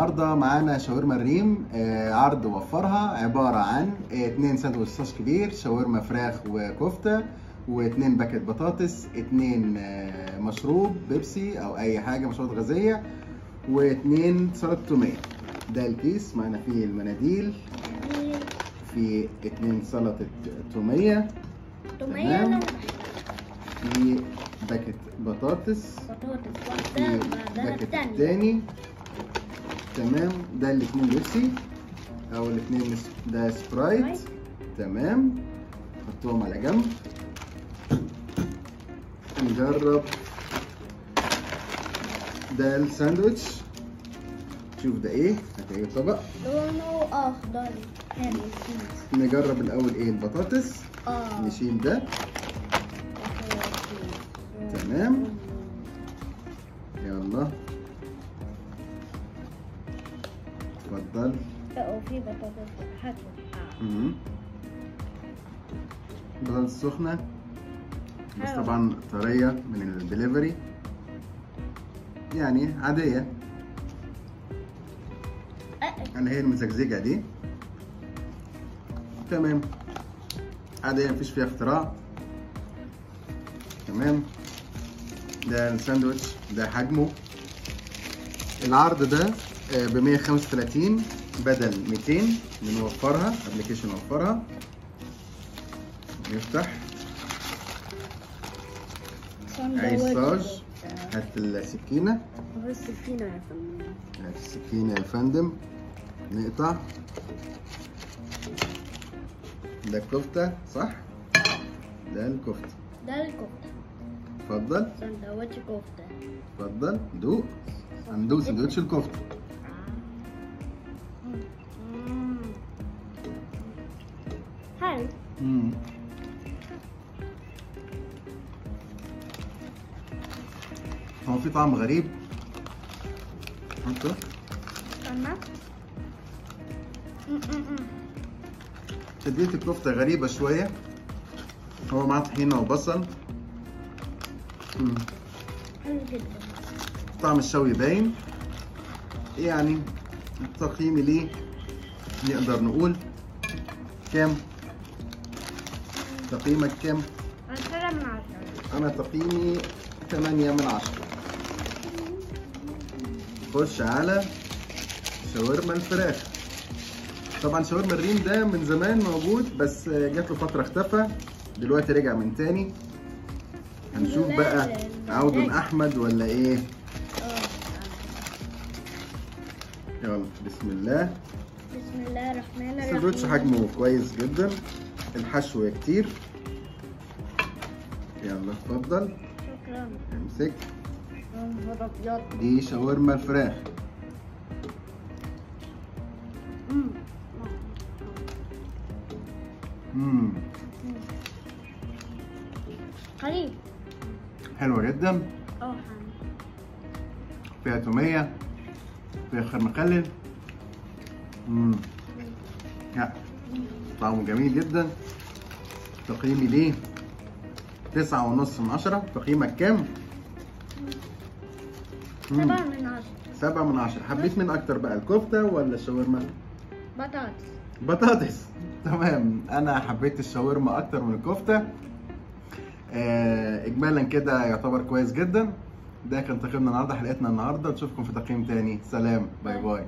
النهارده معانا شاورما الريم، عرض وفرها، عبارة عن 2 ساندوتش صاص كبير، شاورما فراخ وكفته، و2 باكت بطاطس، 2 مشروب بيبسي او اي حاجة مشروبات غازية، و2 سلطة توميه. ده الكيس معانا فيه المناديل، في 2 سلطة توميه، تمام، في باكت بطاطس واحدة بعدها التاني، تمام. ده الاثنين بيبسي او الاثنين ده سبرايت، تمام، حطهم على جنب. نجرب ده الساندوتش، شوف ده ايه، هات ايه طبق لونه اخضر حلو. نجرب الاول ايه البطاطس، نشيل ده، تمام، يلا اتفضل. وفي بطاطس حشو، بطاطس سخنة بس طبعا طرية من الدليفري، يعني عادية اللي هي المزجزجة دي، تمام، عادية مفيش فيها اختراع، تمام. ده الساندوتش، ده حجمه. العرض ده ب 135 بدل 200، بنوفرها، application وفرها. نفتح عيش صاج، هات السكينة، هات السكينة يا فندم، هات السكينة يا فندم، نقطع. ده الكفتة صح؟ ده الكفتة، ده الكفتة، اتفضل. سندوتش كفتة، اتفضل دوق، هندوق سندوتش الكفتة. حلو. هو في طعم غريب. حطه. استنى. تتبيلة الكفتة غريبة شوية. هو معاه طحينة وبصل. حلو جدا. طعم الشوي باين. يعني تقييمي ليه نقدر نقول كام؟ تقييمك كام؟ 10 من 10. أنا تقييمي 8 من 10. خش على شاورما الفراخ. طبعا شاورما الريم ده من زمان موجود، بس جات له فترة اختفى، دلوقتي رجع من تاني. هنشوف بقى عود احمد ولا ايه. يلا بسم الله. بسم الله الرحمن الرحيم. السندوتش حجمه كويس جدا، الحشو كتير. يلا اتفضل. شكرا. امسك. دي شاورما الفراخ. قريب. حلوة جدا. فيها تومية، فيها خيار مخلل. لا طعمه جميل جدا. تقييمي ليه 9.5 من 10. تقييمك كام؟ 7 من 10. 7 من 10. حبيت مين اكتر بقى، الكفتة ولا الشاورما؟ بطاطس. بطاطس، تمام. انا حبيت الشاورما اكتر من الكفتة. اجمالا كده يعتبر كويس جدا. ده كان تقييمنا النهارده، حلقتنا النهارده. نشوفكم في تقييم تاني. سلام، bye bye.